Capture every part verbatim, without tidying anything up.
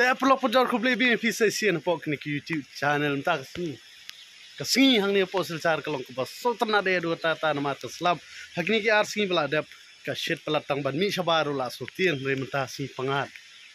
Te paralok parajor, khublei biang ïa phi sa shisien hapoh kane ka YouTube channel mynta ka sngi. Ka sngi hangne hapoh Silchar ka long kaba sngewtynnat ïa u ta ta namar ka slap. Ha kine ki ar sngi ba la dep ka shit palat tang ban mih shabar ruh la sngewtieng, hynrei mynta sngi pyngngad.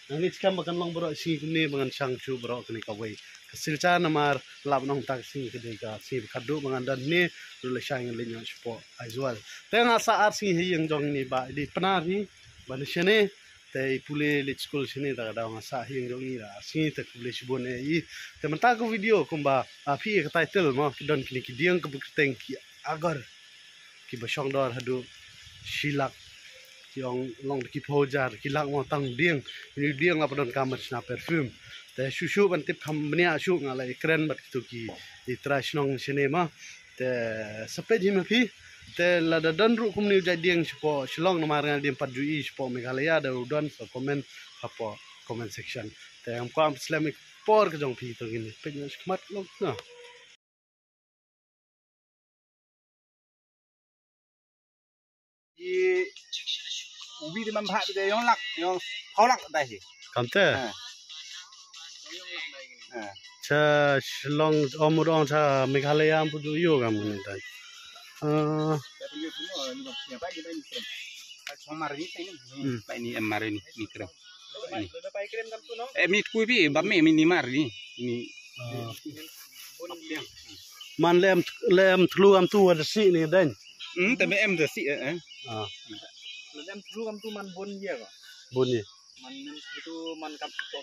Ngan ngeit skhem ba kan long baroh sngi kumne ba ngan shang shuh baroh kane kawei ka Silchar namar lah ban ong mynta ka sngi ka dei ka sngi ba khatduh ba ngan don hangne ruh, lashai ngan leit noh shapoh Aizawl. Te nga sah ar sngi ha ïing jong ine i bah, i dei Pnar hi ba na shane. Te i pule leit skul shane, ta ka daw nga sah ha ïing jong i da ar sngi, te khublei shibun ïa i. Te mynta ka video kumba, ah, phi ïa ka title mo, ki don kine ki dieng kaba kyrteng ki Agor, kiba shong dor haduh shi lak. Ki ong long da ki phew hajar ki lak mo tang dieng. Une u dieng la ba donkam ban shna perfume. Te shuh shuh ban tip kham bniah shuh nga la ïakren bad kito ki, ki trai shnong shane mo. Te sa peit hi ma phi. Te lada don ruh kumne u jait dieng shapoh Shillong namar nga dei em pat ju i shapoh Meghalaya, da u don sa comment hapoh comment section. Te ngam kwah ban slem ïa ka por ka jong phi, to ngin peit noh shakhmat long na. I ubi de man bha de yong lak, yong phaw lak dai hi. Kamte? Ha. Ha. Cha Shillong, om u dong cha Meghalaya am pu ju ïoh kam ni dai. Ah. Hmm. Bai ni em mar ni, ni krem. Ni. Eh, mi tkui bi, ba mi, mi ni mar ni. Ni. Ah. Man lem, lem thlu am tu wa da si ni den. Hmm, te me em da si, eh, eh. Ah. Lem thlu am tu man bun ye ko. Bun ye. Man nem tu man kap ko.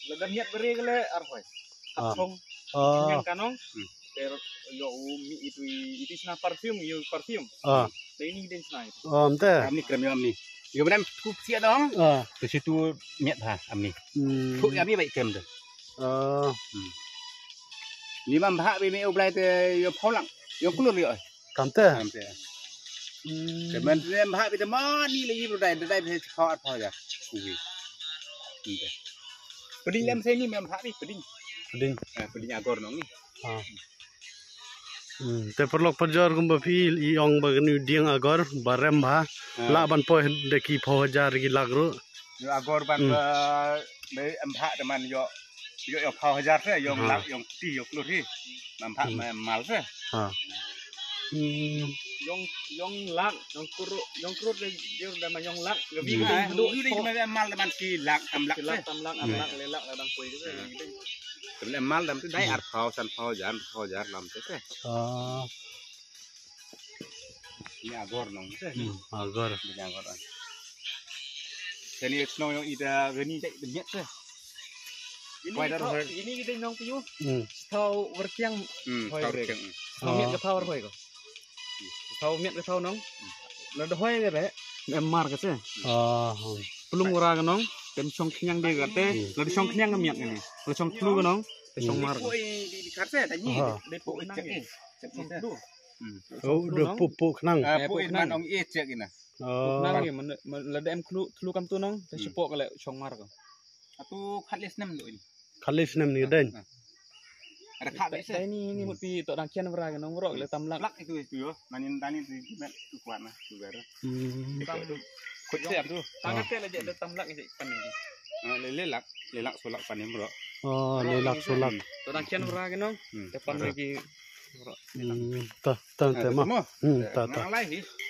Lada miat beri ke le arhoi. Ah. Kap song. Ah. Yang kanong. Hmm. Ter yo u mi itu, itu sna perfume, yo perfume. Ah. Te ini den sna itu. Ah, mte. Amni krem yo amni. Yo benam tu siap dong. Ah. Ke situ miat ha amni. Hmm. Tu amni baik krem tu. Ah. Hmm. Ni mam bha be me u blai te yo pholang. Yo kulur yo. Kamte? Kamte. Hmm. Te man te bha bi te man ni le yi dai, dai be khaw ar phaw ja. Uwi. Kamte. Peding lem se ni mem bha bi peding. Peding. Eh, peding agor nong ni. Ah. Hmm. Te paralok parajor kumba phi i ong ba kani u dieng agor ba rem bha. Ah. Lah ban poi da ki phaw hajar ki lak ruh. Yo agor ban, hmm, ba, ba em bha de man yo. Yo, yo phaw hajar se, yong, ha, lak, yong ti, yo klur hi. Mam bha, hmm, ma mal se. Ha. Hmm. Yong, yong lak, yong krur, yong krur de, yo de ma yong lak, yo bi, hmm, de, ha, du, du de ma mal de man ki lak, tam lak se. Tam lak, tam lak, hmm, le lak la dang poi de. Ha. Te le mal dam tu dai, hmm, ar phaw, san phaw jar, phaw jar lam se se. Ah. Ni agor nong se. Hmm, agor. Ni agor. Kani shnong yong ita gani jai de miat se. Ini kita nong piu. Hmm. Thaw werkiang. Hmm, hoi thaw re. Werkiang. Thaw miat ka thaw hoi ko. Thaw miat ka thaw nong. Hmm. Na da hoi re. Em mar ka te. Ah. Plung wara ka nong. Tem shong khniang de ka te. Hmm. Na da shong khniang ka miat ka ni. Na shong thlu ka nong. Tem shong mar. Oi, di, di kar se, tani. Ah. De po nang. Tem shong thlu. Hmm. Oh, de po, po khnang. Ah, eh, po po khnang. Man ong e check ina. Oh. Po khnang ri, man, man, lada em thlu, thlu kam tu nong, te, hmm, shapoh ka le shong mar ko. Atu khat le snem do ini. Khat le snem ni den. Ah. Ada khat le se. Ni, ni mut pi to dang kian bra ke nong rok le tam lak. Lak itu, itu yo. Nani, nani tu met tu kuat na, tu ber. Hmm. Khut se tu. Tang te le je tam lak ni pan ni. Ah, le, le lak, le lak so lak pan ni bro. Oh, le lak so lak. To dang kian bra ke nong. Hmm. Te pan ni ki Hmm, ta, ta, ah, ta, ma. Hmm, ta, ta.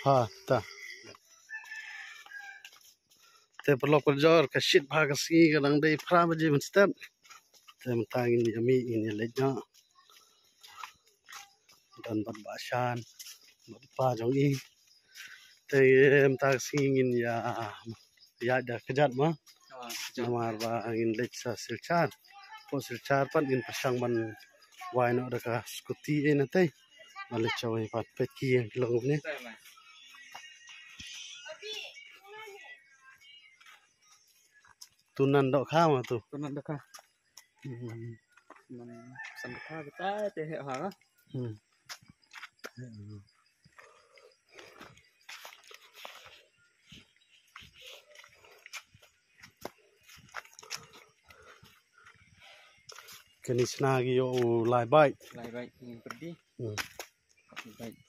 Ha, ta. Te paralok parajor, ka shit bha ka sngi, ka dang dei phra baje mynstep. Te mynta ngin ïa mih, ngin ïa leit noh. Don bad Bah Shan, bad pa jong i. Te mynta ka sngi ngin ïa ïaid da kjat ma. Ah, kjat. Namar ba ngin leit sha Silchar. Hapoh Silchar pat ngin pyrshang ban wai noh da ka scooty ei na tei. Ban leit shawei pat peit ki ïing ki long kumne. Tu nan dohkha ma tu. Tu nan dohkha. Hmm. Nan san dohkha kita te he ha. Hmm. Kani sna ki ïoh u lai bike. Lai bike ni perdi. Hmm. Bike.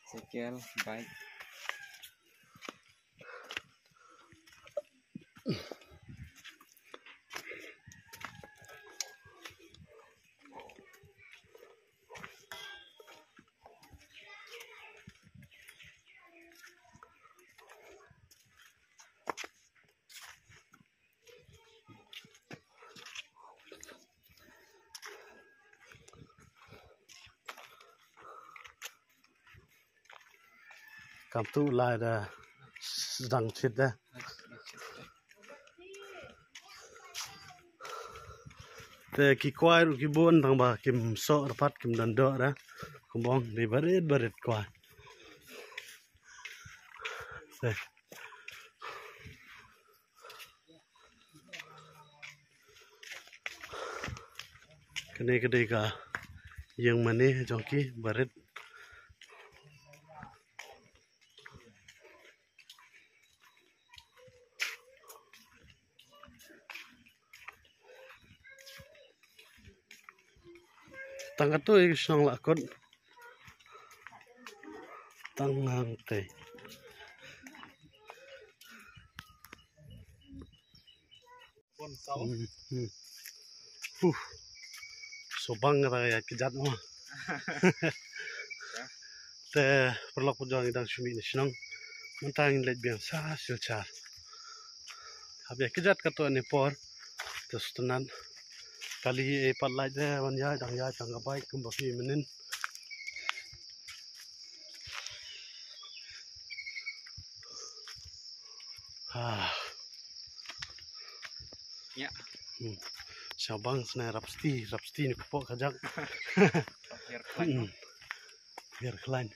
Cycle, bike. Tam tu lai da sdang chit da. Te ki kwai ruh ki bun tang ba kim soh rapat kim don doh da. Kum ong dei barit barit kwai. Te. Kane ka dei ka ïing mane jong ki barit. Tang katto ïa ka shnong la kut. Tang hangtei. Hmm, hmm. Huh. Sngewbang kata ka ïaid kjat mo. Te paralok parajor ngi dang shu mih na shnong. Mynta ngin leit biang sha Silchar. Hap ïaid kjat katto ne por. Te sngewtynnat. Kali ei pat lait de ban ïaid dang ïaid tang ka bike kumba phi mynnin. Ah. Ïa. Hmm. Sngewbang sne rap sti, rap sti ni kpoh kajak. Ïar khlaiñ. Hmm. Ïar khlaiñ.